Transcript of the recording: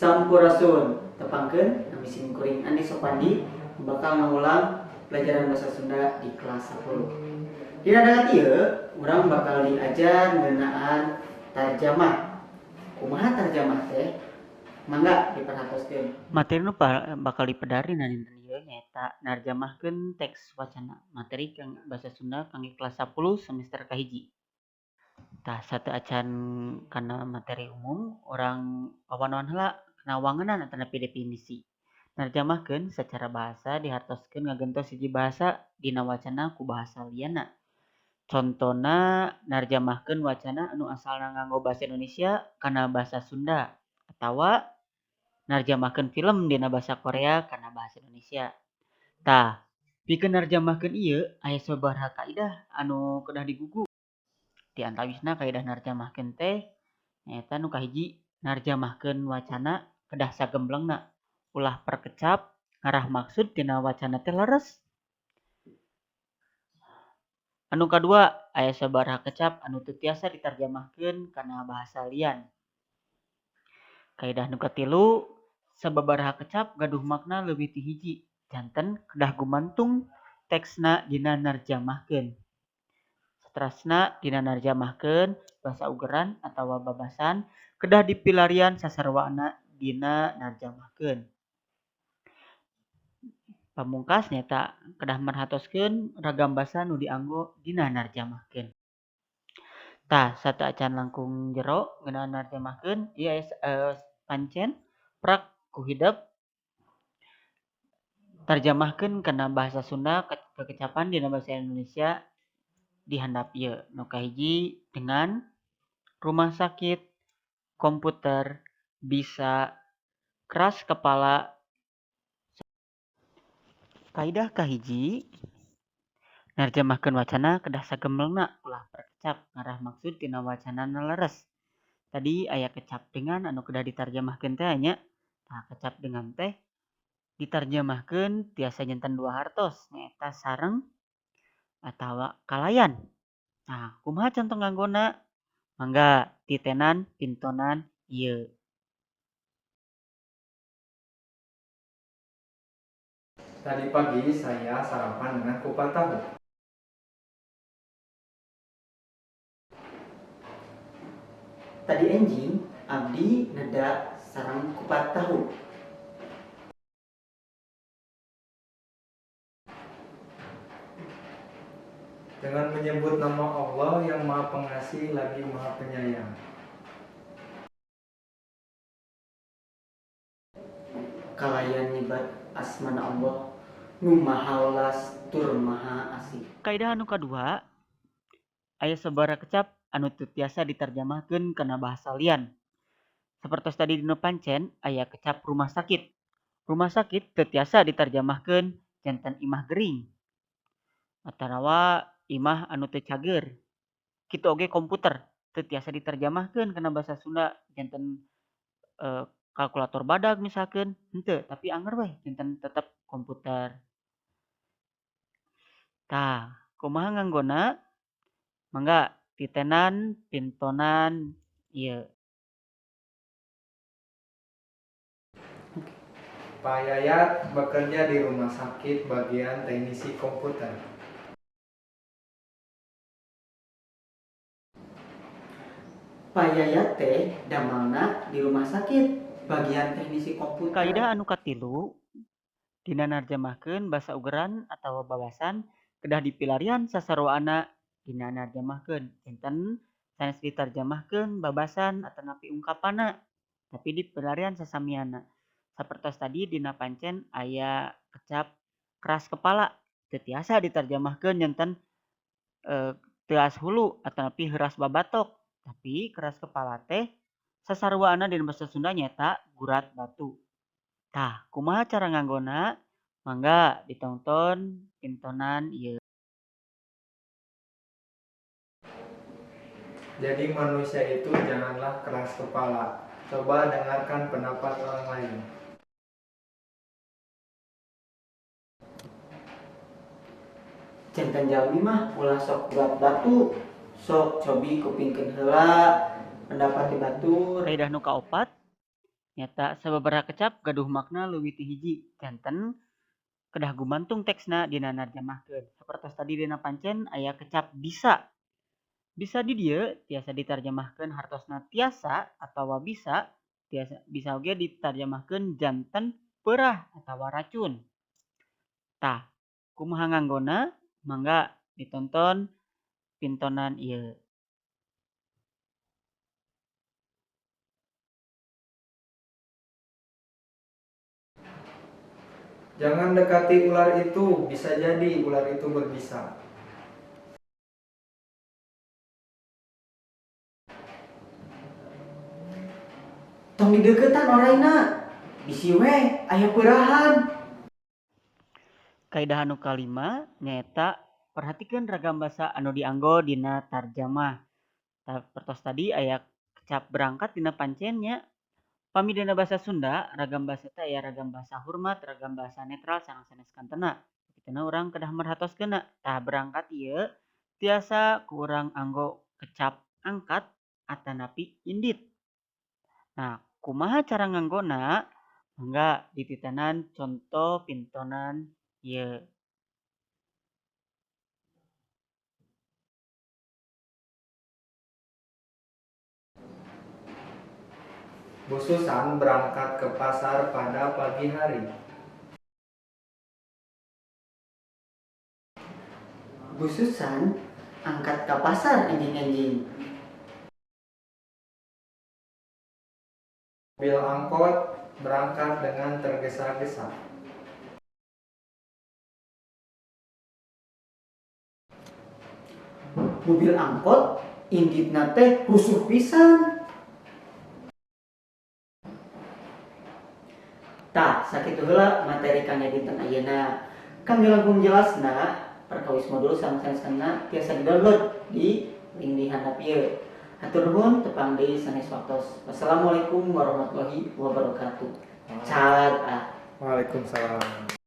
Sampurasun. Tepangkeun, nami sim kuring Andi Sopandi, bakal ngulang pelajaran bahasa Sunda di kelas 10. Dina dangat ieu, urang bakal diajar ngeunaan tarjamah. Kumaha tarjamah teh? Mangga diperhatoskeun. Materi nu bakal dipedar dina dinten ieu nyaeta narjamahkeun teks wacana materi kang bahasa Sunda kangge kelas 10 semester kahiji. Tah, sateuacan kana materi umum, urang wawanoan heula kana wangenan atanapi definisi. Narjamahkeun sacara bahasa dihartoskeun ngagentos hiji bahasa dina wacana ku bahasa lianna. Contona narjamahkeun wacana anu asalna nganggo bahasa Indonesia kana bahasa Sunda atawa narjamahkeun film dina bahasa Korea kana bahasa Indonesia. Tah, pikeun narjamahkeun ieu aya sababaraha kaidah anu kedah digugu. Di antawisna kaidah narjamahkeun teh nyaeta nu kahiji, narjamahkeun wacana kedah sagemblengna, ulah perkecap ngarah maksud tina wacana teh leres. Anu kadua, aya sababaraha kecap anu teu tiasa ditarjamahkeun kana bahasa lian. Kaidah nu katilu, sababaraha kecap gaduh makna leuwih ti hiji, janten kedah gumantung teksna dina narjamahkeun. Saterasna dina narjamahkeun basa ugeran atawa babasan kedah dipilarian sasaruana dina narjamahkeun. Pamungkas nyaeta kedah merhatoskeun ragam basa nu dianggo dina narjamahkeun. Tah, sateuacan langkung jero ngeunaan narjamahkeun ieu aya pancen prak ku hidep tarjamahkeun kana bahasa Sunda kekecapan dina bahasa Indonesia di handap ieu. Nu kahiji dengan rumah sakit, komputer, bisa, keras kepala. Kaidah kahiji, narjamahkeun wacana kedah sagemblengna, ulah perkecap ngarah maksud tina wacanana leres. Tadi aya kecap dengan anu kedah ditarjamahkeun teh nya. Tah, kecap dengan teh ditarjamahkeun tiasa janten dua hartos, nyaeta sareng atawa kalayan. Nah, kumaha conto nganggona? Mangga titenan pintonan ieu. Tadi pagi saya sarapan dengan kupat tahu. Tadi enjing abdi neda sareng kupat tahu. Dengan menyebut nama Allah yang Maha Pengasih lagi Maha Penyayang. Kalayan nyebat asmana Allah nu Maha Welas tur Maha Asih. Kaidah anu kadua, aya sababaraha kecap anu teu tiasa ditarjamahkeun kana bahasa lian. Sapertos tadi dina pancen aya kecap rumah sakit. Rumah sakit teu tiasa ditarjamahkeun janten imah gering atanawa imah anu teu cager. Kitu oge komputer teu tiasa ditarjamahkeun kana bahasa Sunda janten kalkulator badag misalkeun, henteu, tapi anger weh janten tetep komputer. Tah, kumaha nganggona? Mangga titenan pintonan ieu. Pak Yayat bekerja di rumah sakit bagian teknisi komputer. Pak Yayat teh damelna di rumah sakit bagian teknisi komputer. Kaidah anu katilu, dina narjamahkeun basa ugeran atawa babasan kedah dipilarian sasaruana dina narjamahkeun. Janten sanes ditarjamahkeun babasan atanapi ungkapanna, tapi dipilarian sasamiana. Sapertos tadi dina pancen aya kecap keras kepala, teu tiasa ditarjamahkeun janten teuas hulu atanapi heuras babatok, tapi keras kepala teh sasaruana dina bahasa Sunda nyaeta gurat batu. Tah, kumaha cara nganggona? Mangga ditongton pintonan ieu. Jadi manusia itu janganlah keras kepala. Coba dengarkan pendapat orang lain. Janten jalmi mah ulah sok gurat batu, sok cobi kupingkeun heula pendapat ti batur. Kaidah nu kaopat, Nyaeta sababaraha kecap gaduh makna leuwih ti hiji, janten kedah gumantung teksna dina narjamahkeun. Sapertos tadi dina pancen aya kecap bisa. Bisa di dieu tiasa ditarjamahkeun hartosna tiasa atawa bisa, tiasa bisa oge ditarjamahkeun janten peurah atawa racun. Tah, kumaha nganggona? Mangga ditonton pintonan ieu. Jangan dekati ular itu, bisa jadi ular itu berbisa. Tong dideukeutan orayna, bisi we aya peurahan. Kaidah anu kalima nyaeta perhatikeun ragam basa anu dianggo dina tarjamah. Sapertos tadi aya kecap berangkat dina pancen nya. Pami dina basa Sunda, ragam basa teh aya ragam bahasa hormat, ragam bahasa netral sareng sanes kantena. Kituna urang kedah merhatoskeunna. Tah, berangkat ieu tiasa ku urang anggo kecap angkat atanapi indit. Nah, kumaha cara nganggona? Mangga dititenan conto pintonan ieu. Bu Susan berangkat ke pasar pada pagi hari. Bu Susan angkat ka pasar enjing-enjing. Mobil angkot berangkat dengan tergesa-gesa. Mobil angkot inditna teh rusuh pisan. Tah, sakitu heula materi kangge dinten ayeuna. Kangge langkung jelasna perkawis modul sareng sanes tiasa di-download di link di handap ieu. Hatur nuhun, tepang deui sanes waktos. Wassalamualaikum warahmatullahi wabarakatuh. Cag ah. Waalaikumsalam.